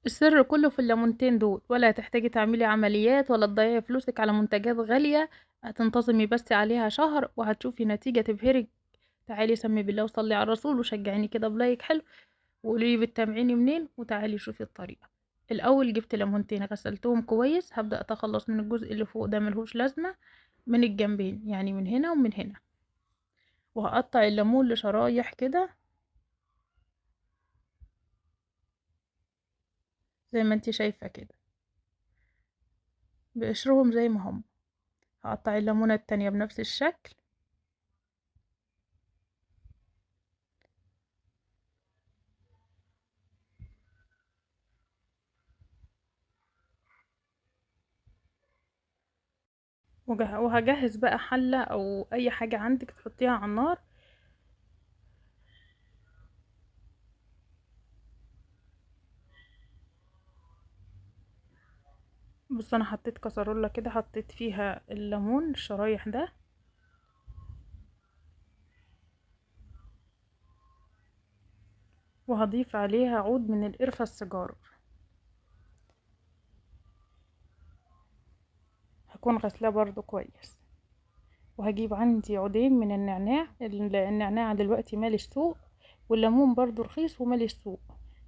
السر كله في الليمونتين دول، ولا هتحتاجي تعملي عمليات ولا تضيعي فلوسك على منتجات غالية. هتنتظمي بس عليها شهر وهتشوفي نتيجة تبهرك. تعالي سمي بالله وصلي على الرسول وشجعيني كده ب like حلو وقولي لي بتتابعيني منين، وتعالي شوفي الطريقة. الأول جبت ليمونتين غسلتهم كويس، هبدأ أتخلص من الجزء اللي فوق ده ملهوش لازمة من الجنبين، يعني من هنا ومن هنا، وهقطع الليمون لشرايح كده زي ما انتي شايفة كده، بقشرهم زي ما هم. هقطع الليمونة التانية بنفس الشكل. وهجهز بقى حلة او اي حاجة عندك تحطيها على النار. بص انا حطيت كسرولة كده، حطيت فيها الليمون الشرايح ده، وهضيف عليها عود من القرفة السيجار، هكون غسلاه برضو كويس. وهجيب عندي عودين من النعناع، النعناع دلوقتي مالي السوق، والليمون برضو رخيص ومالي السوق،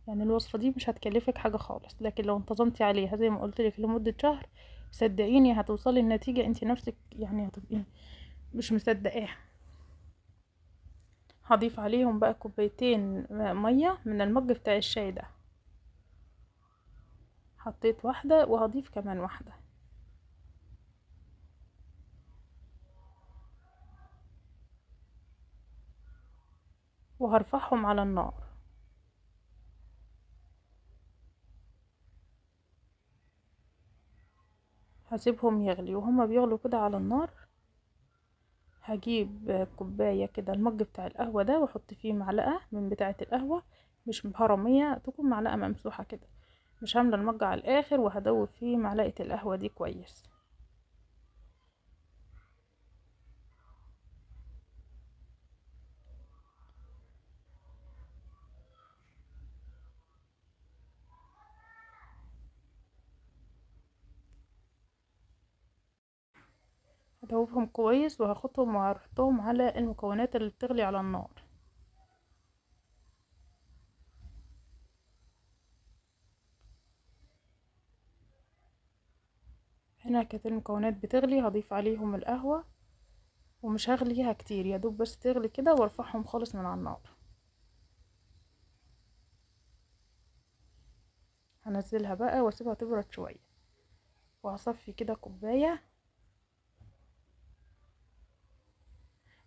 يعني الوصفة دي مش هتكلفك حاجة خالص، لكن لو انتظمتي عليها زي ما قلت لك لمدة شهر صدقيني هتوصلي النتيجة انت نفسك هتبقي مش مصدقاها. هضيف عليهم بقى كوبايتين مية من المج بتاع الشاي ده، حطيت واحدة وهضيف كمان واحدة. وهرفعهم على النار. هسيبهم يغلي، وهما بيغلوا كده على النار هجيب كوباية كده المج بتاع القهوة ده، واحط فيه معلقة من بتاعة القهوة، مش هرمية، تكون معلقة ممسوحة كده، مش هاملة المج على الآخر، وهدوب فيه معلقة القهوة دي كويس. هدوبهم كويس وهاخدهم وهحطهم على المكونات اللي بتغلي على النار. هنا كانت المكونات بتغلي، هضيف عليهم القهوة، ومش هغليها كتير، يا دوب بس تغلي كده وارفعهم خالص من على النار. هنزلها بقى واسيبها تبرد شوية، وهصفي كده كوباية.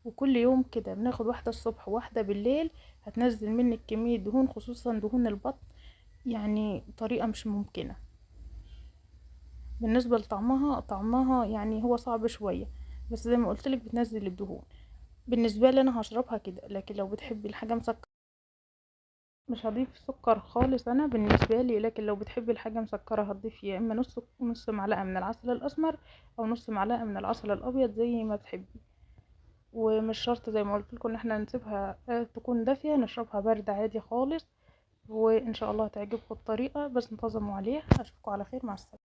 وكل يوم كده بناخد واحدة الصبح وواحدة بالليل، هتنزل منك كمية دهون، خصوصا دهون البطن، طريقة مش ممكنة. بالنسبة لطعمها، طعمها هو صعب شوية، بس زي ما قلتلك بتنزل الدهون. بالنسبة لي انا هشربها كده، لكن لو بتحبي الحاجة مسكرة مش هضيف سكر خالص انا بالنسبة لي، لكن لو بتحبي الحاجة مسكرة هتضيفي يا اما نص معلقة من العسل الاسمر او نص معلقة من العسل الابيض زي ما بتحبي. ومش شرط زي ما قلت لكم ان احنا نسيبها، تكون دافية، نشربها باردة عادي خالص. وان شاء الله هتعجبكم الطريقة، بس انتظموا عليها. اشوفكم على خير، مع السلامة.